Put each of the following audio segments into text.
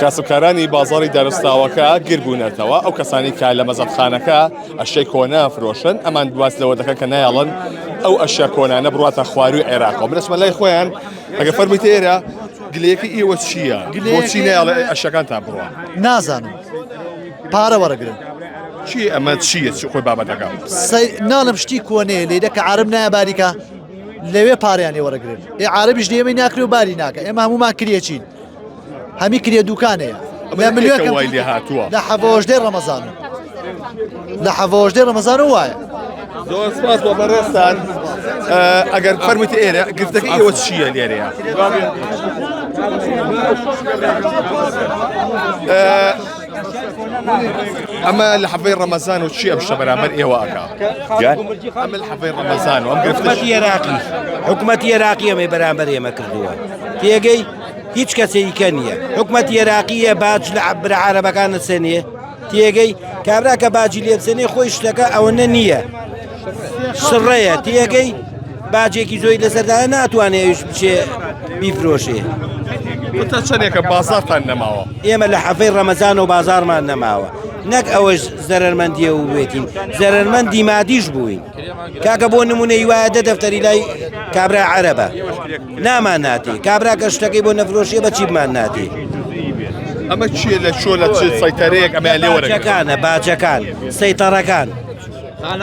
کاسبکارانی بازاڕی دارستاوەکە گربوونەتەوە ئەو کەسانی کە لە مەزادخانەکە ئەشیای کۆنە فرۆشن ئەمان باس لەوە دەکەن کە نایەڵن ئەو ئەشیا کۆنانە بڕاتە خواروی عێراقەوە من ئەچمە لای خۆیان ئەگە فەرموویت ئێرە گلەیەکەی ئێوە چییە بۆچی نایەڵێ ئەشیاکانتان بڕوا نازانم پارە وەرەگرن چی ئەمە چییە چی خۆی بابەتەکە ناڵم شتی کۆنەیە لێرە کە عرب نایە باریکە لەوێ پاریان لێ وەرەگرن ئێ عربیش لێمەی ناکرێ و باری ناکە ئێمە هەمومان کرێچین هەمی کرێ دوکانەیە لە ملیۆن وای لێ هاتووە لە حەڤۆژدەی ڕەمەزان لە حەڤۆژدەی ڕەمەزان وایە زۆر سپاس بۆ بەڕێزتان ئەگەر فەرموویت ئێرە گرفتەکە ئێوە چییە لێرەیە ئەمە لە حەڤەی ڕەمەزان و چی ئەم شتە بەرامبەر ئێوە ئەکا ئەمە لە حەڤەی ڕەمەزان و ئەم گرفتە عێراقی حکومەتی عێراقی ئەمەی بەرامبەر ئێمە کردووە تێگەی هیچ کەسێکی کە نییە حکومەتی عێراقیە باج لە برا عەرەبەکان نەسێنێ تێگەی کابرا کە باجی لێبسێنێ خۆی شتەکە ئەوەنە نییە سڕەیە تێگەی باجێکی زۆی لەسەردایە ناتوانێ ئەویش بچێ بیفرۆشێ. تا چەندێکە بازاڕتان نەماوە؟ ئێمە لە حەفەی ڕەمەزان و بازاڕمان نەماوە نەک ئەوەش زەرەرمەندیە و بێتین زەرەرمەندی مادیش بووین کاکە بۆ نمونەی وایە دە دەفتەری لای کابرا عەرەبە نامان ناتێ کابرا کە شتەکەی بۆ نەفرۆشیە بە چی بمان ناتێ ئەمە چییە لە چۆ لە چ سەیتەرەیەک ئەمەیان لێ وەرەگرن؟ باجەکانە باجەکان سەیتەڕەکان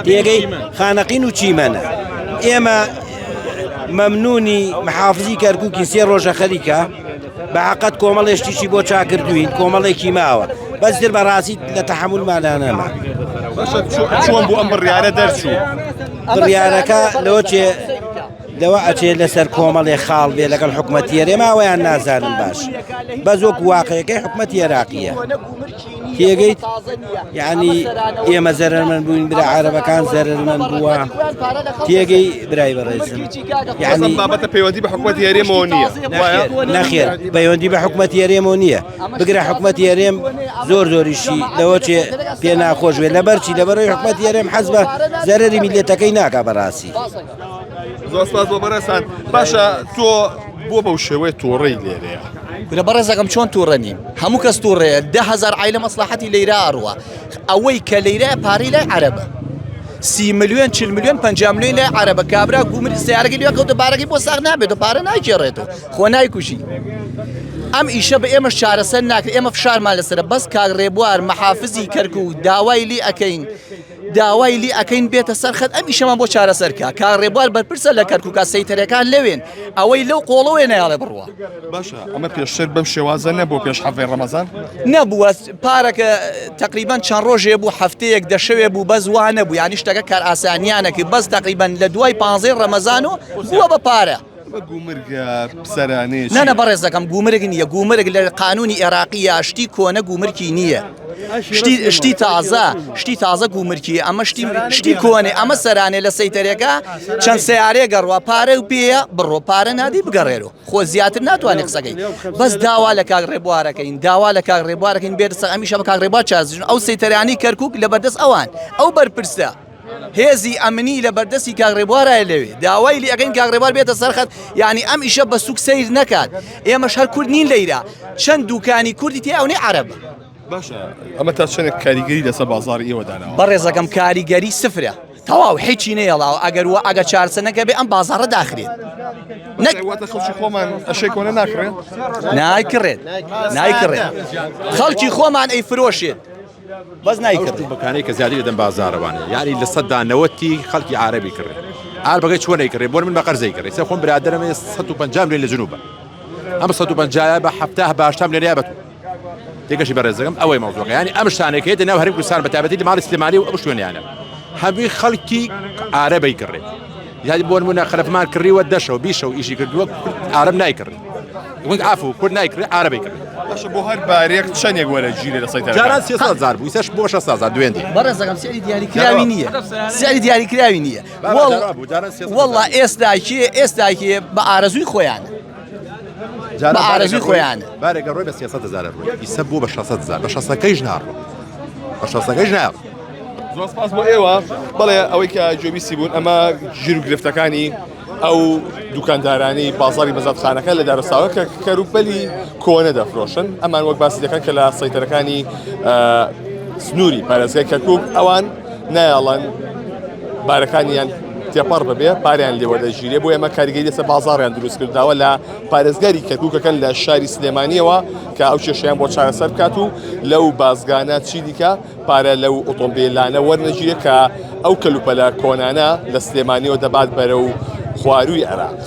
تێگەی خانەقین و چیمەنە ئێمە مەمنونی محافزی کەرکوکی سێ ڕۆژە خەریکە بە عقد کۆمەڵێ شتیشی بۆ چاکردوین کۆمەڵێکی ماوە بەس تر بەڕاستی لە تەحملمانە نەما باشە چۆن بوو ئەم بڕیارە دەرچوو بڕیارەکە لەوە چێ لەوە ئەچێ لەسەر کۆمەڵێ خاڵ بێ لەگەڵ حکومەتی هەرێم ئەوەیان نازانم باش بەس وەکو واقعەکەی حکومەتی عێراقیە تێگەیت یعنی ئێمە زەرەرمەند بووین برا عەرەبەکان زەرەرمەند بووە تێگەی برای بەڕێزم یعنی بابەتە پەیوەندی بە حکومەتی هەرێمەوە نییە نەخێر پەیوەندی بە حکومەتی هەرێمەوە نییە بگرە حکومەتی هەرێم زۆر زۆریشی لەوە چێ پێ ناخۆش بێ لەبەرچی لەبەرەوەی حکومەتی هەرێم حەز بە زەرەری میللەتەکەی ناکا بەڕاستی زۆر سپاس بۆ بەڕێزتان باشە تۆ بۆ بەو شێوەیە تووڕەی لێرەیە کورە بەڕێزەکەم چۆن تووڕە نیم هەموو کەس تووڕەیە 10000 عیلە مەسلحەتی لەیرا ئەڕوا ئەوەی کە لەیرا پارەی لای عەرەبە سی ملیۆن چل ملیۆن پ ملیۆن لای عەرەبە کابرا گومر سیارەکەی لێ کەوتە بارەکەی بۆ ساغ نابێت و پارە ناگێڕێتەوە خۆ نایکوژی ئەم ئیشە بە ئێمەش چارەسەر ناکرێت ئێمە فشارمان لەسرە بەس کاک ڕێبوار مەحافزی کەرکوک داوای لی ئەکەین داوای لی ئەکەین بێتە سەر خەت ئەم ئیشەمان بۆ چارەسەر کا کاک ڕێبوار بەرپرسە لە کەرکوکا سەیتەرەکان لەوێن ئەوەی لەو قۆڵەوەیە نایەڵێ بڕوا. باشە ئەمە پێشتر بەم شێوازە نەبوو پێش حەڤەی ڕەمەزان؟ نەبووە پارەکە تقریبان چەند ڕۆژێ بوو هەفتەیەک دەشەوێ بوو بەس وا نەبوو یانی شتەکە کارئاسانیانە کرد بەس تقریبان لە دوای پانزەی ڕەمەزان و بووە بە پارە. ئەمە گومرگە سەرانەیە چیە؟ نانا بەڕێزەکەم گومرگ نییە گومرگ لە قانونی عێراقیە شتی کۆنە گومرکی نییە شتی شتی تازە شتی تازە گومرکی ئەمە شتی شتی کۆنێ ئەمە سەرانێ لە سەیتەرێکە چەند سیارێ گەڕوە پارە و پێیە بڕۆ پارە نادی بگەڕێرۆ خۆ زیاتر ناتوانێت قسەکەی بەس داوا لە کاک ڕێبوارەکەین داوا لە کاک ڕێبوارەکەین بێت سەر ئەمیشە بە کاک ڕێبوار چازن ئەو سەیتەرانی کەرکک لە بەردەست ئەوان ئەو بەرپرسە هێزی ئەمنی لە بەردەستی کاک ڕێبوارایە لەوێ داوای لێ ئەکەین کاک ڕێبوار بێتە سەر خەت یعنی ئەم ئیشە بە سوک سەیر نەکات ئێمەش هەر کورد نین لەیرا چەند دوکانی کوردی تێ ئەونەی عەرەبە. باشە ئەمە تا چەندێک کاریگەری لەسەر بازاڕی ئێوە داناوە؟ بەڕێزەکەم کاریگەری سفرە تەواو هیچی نەیەڵاوە ئەگەر وە ئەگەر چارەسەر نەکەبێ ئەم بازاڕە داخرێت نەک واتە خەڵکی خۆمان ئەشەی کۆنە ناکڕێت نایکڕێت نایکڕێت خەڵکی خۆمان ئەیفرۆشێت بەس نایکڕێت. ئەو بەکانەی کە زیاتر دەدەن بازاڕەوانە یانی لە سەدا نەوەتی خەڵکی عارەبی کڕێ عاربەکەی چۆن ئەیکڕێ بۆ من بە قەرز ئەیکڕێ سێ خۆم برادەرم هەیە 150 ملیۆن لە جنوبە ئەم 150 بە 70 بە 80 ملیۆن یا بە تو تێگەشی بەڕێزەکەم ئەوەی مەوزوعەکە یانی ئەم شتانەی کە یێتە ناو هەرێمی کوردستان بە تایبەتی لە ماڵی سلێمانی و ئەو شوێنیانە هەمووی خەڵکی عارەبەی کڕێ یانی بۆ نمونە خەلفمان کڕیوە دەشەو بیشەو ئیشی کردووە کورد عارەب نایکڕێ وەک عافو کورد نایکڕێ عارەبی کڕێ باشە بۆ هەر بارێک چەندێک وەرەگیرێ لە سەیتەرەکان؟ جاران 300 هەزار بوو ئیسەش بۆ 600 هەزار دوێندی. بەڕێزەکەم سعری دیاریکراوی نییە سعری دیاریکراوی نییە وەڵا ئێستا کێ ئێستا کێ بە ئارەزووی خۆیان بە ئارەزووی خۆیان بارێکە ڕۆی بە 300 هەزار ڕۆی ئیسە بوو بە 600 هەزار بە 600 ناڕۆ بە 600 ناڕۆ زۆر سپاس بۆ ئێوە بەڵێ ئەوەی کە گوێبیستی بوون ئەمە ژیر و گرفتەکانی ئەو دوکاندارانی بازاری مەزادخانەکە لە دارستاوە کە کەروپەلی کۆنە دەفرۆشن ئەمان وەک باسی دەکەن کە لە سەیتەرەکانی سنووری پارێزگای کەرکک ئەوان نایەڵن بارەکانیان تێپەڕ ببێ پاریان لێوە دەگیرێ بۆ ئێمە کاریگەری لەسەر بازاڕیان دروست کرداوە لە پارێزگاری کەرکوکەکەن لە شاری سلێمانیەوە کە ئەو کێشیان بۆ چارەسەر بکات و لەو بازگانە چی دیکە پارە لەو ئۆتۆمبیلانە وەرنەگیرێت کە ئەو کەلوپەلە کۆنانە لە سلێمانیەوە دەبات بەرەو خوارووی عێراق.